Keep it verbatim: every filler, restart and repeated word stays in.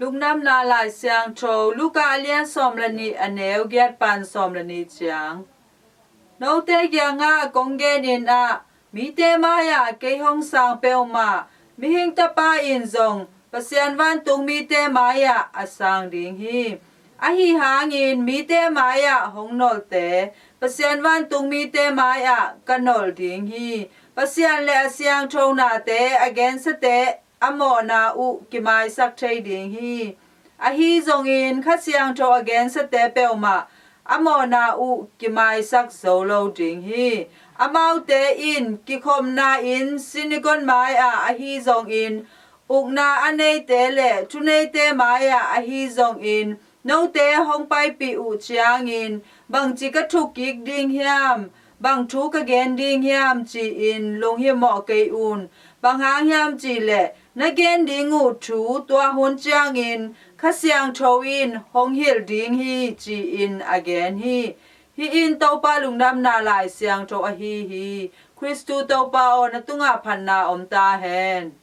Lungdamna Lai Siangtho Luka a lian sawm le nih, a neu giat pan sawm le nih ciang. Note kiangah kong genin ah, mite mai-ah kei hong sang peuhmah Mihing Tapa in zong Pasian vantung mite mai-ah a sang ding hi. Ahi hangin mite mai-ah hong nolte Pasian vantung mite mai-ah ka nol ding hi. Pasian le a siangtho nate a gensate a mawhna uh kimaisak thei ding hi. Ahi zongin Kha Siangtho a gensate peuhmah a mawhna uh kimaisak zo lo ding hi. Amaute in kikhopna inn synagogue mai-ah ahi zongin, ukna a neite le thuneite mai-ah ahi zongin, note hong paipih uh ciangin bangci ka thuk kik ding hiam, bang thu ka gen ding hiam ci-in lunghimawh kei un. Bang hang hiam cih leh na gen ding uh thu tua hun ciangin Kha Siangtho in hong hilh ding hi, ci-in a gen hi. Hih in Topa Lungdamna Lai Siangtho ahi hi. Khristu Topa aw, na tungah phatna om ta hen.